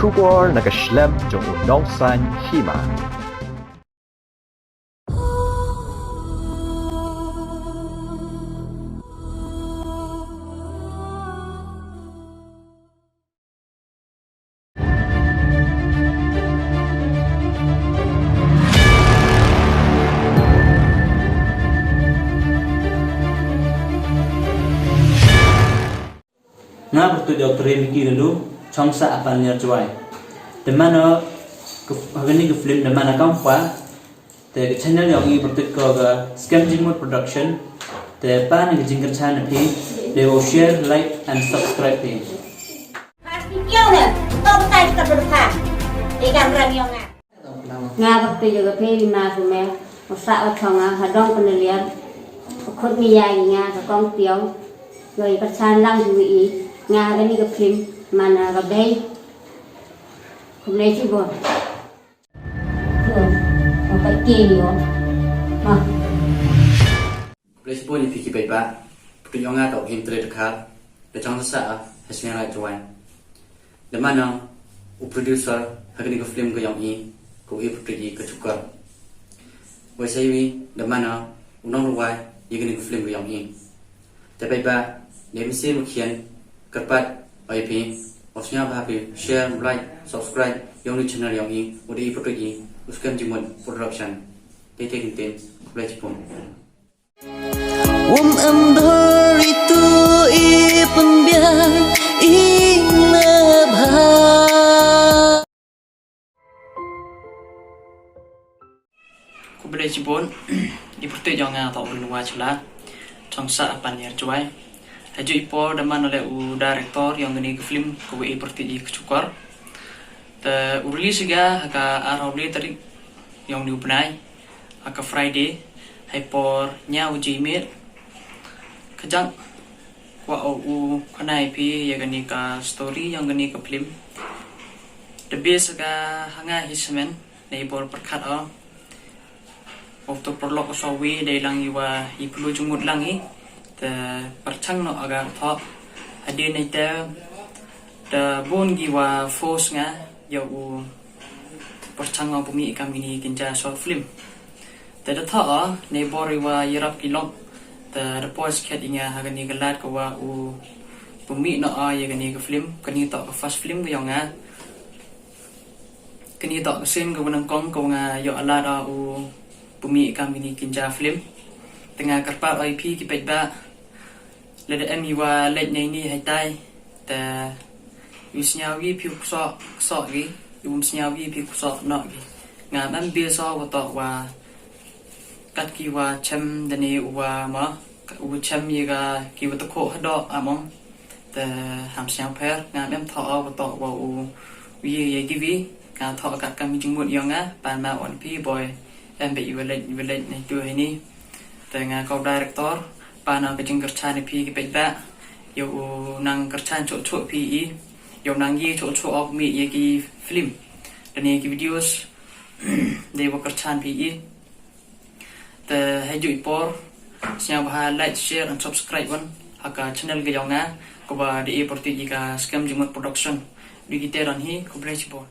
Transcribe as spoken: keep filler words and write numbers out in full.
Khubor na ka shlem jong u nongsaiñ hima. Nga pyrtuit Doctor Mickey Laloo, chong sah ha Panaliar Jowai. Te man o, ka, ha kani ka film te man o kam pa, te ka channel yong i pyrtuit ko ka Skhem Jingmut Production. Te pan ka jingkyrchan na phi, te wow share, like and subscribe phi. Pasti piau ne, to betai ka berpa. Ikan ram yong nga. Nga pyrtuit ya ka phi, i ma Sumer, u sah u chong nga ha dong Panaliar, u khut mi ya i nga ka kong piau, yoi pyrchan lang ju i nga ha kani ka film, man o ka bei. Khublei chibun. Yo, yo, ka ke yo. Ma. Khublei chibun ya phi ki paidbah. Pyrtuit yong nga toh u Hemtre Dkhar, da chong sah ha Sniang Rai Jowai. Da man o u producer ha kani ka film ka yong i, ka u e pyrtuit i ka Chukor. Wei sa wi, da man o u nongrwai ya kani ka film ka yong i. Te paidbah, da mynsiem u khian, kyrpad o ya phi, wow sniawbha phi share, like, subscribe yong u channel yong i, u da e pyrtuit i u Skhem Jingmut Production. Te te kin tin, khublei chibun. Wom em dor itu i pynbiang i lebha. Khublei chibun, i pyrtuit yong nga toh u Bynwa Chla, chong sah ha Panaliar Jowai. Ha ju i por da man o le u director yong kani ka film ka wa i pyrtuit i ka Chukor. Te u release ya ka ha ka arphaw le tarik yong uni u bnai, ha ka Friday, ha i por ñiaw baje miet. Ka jang kwah o u khana ya phi ya kani ka story yong kani ka film. Da base ka ha nga hi samen, na i bor pyrkhat o. Wow to pyrlok u sa wi, dei lang i wa i plu jingmut lang i. Te pyrchang noh o ka thoh. Hadien nai te, da bun ki wa force nga, ya u pyrchang o pynmih kam kini kynja short film. Te da thoh o, na i bor i wa yarap ki lok. Te da poi skhet i nga ha kani ka lad ka wa u pynmih noh o ya kani ka film. Kani toh ka first film ka yong nga. Kani toh ka sien ka wa nyngkong ka wa nga yoh lad o u pynmih kam kini kynja film. Te nga kyrpad o ya phi ki paidbah, lada em i wa leit nei ni haitai, te u sniaw i phi u ksoh, ksoh ki, u sniaw i phi u ksoh noh ki. Nga em base o wa toh wa kat ki wa chem da ni u wa ma, u chem ya ka ki wa takho hadoh among. Te ham sniaw pher, nga em thoh o wa toh wa u, u ye ye ki wi, nga thoh kat kam jingmut yong nga, pan ma wan phi boi, em be i wa leit, i wa leit nei tu hini. Te nga ko director, pan o ka jingkyrchan i phi ki paidbah, ya u nang kyrchan choh choh phi i, ya u nang ye choh choh o pynmih ya ki film. Da ni ki videos, dei wa kyrchan phi i. Te ha ju i por, sniawbha like, share and subscribe wan ha ka channel ka yong nga, ka wa da e pyrtuit i ka Skhem Jingmut Production. Du ki te ran hi, khublei chibun.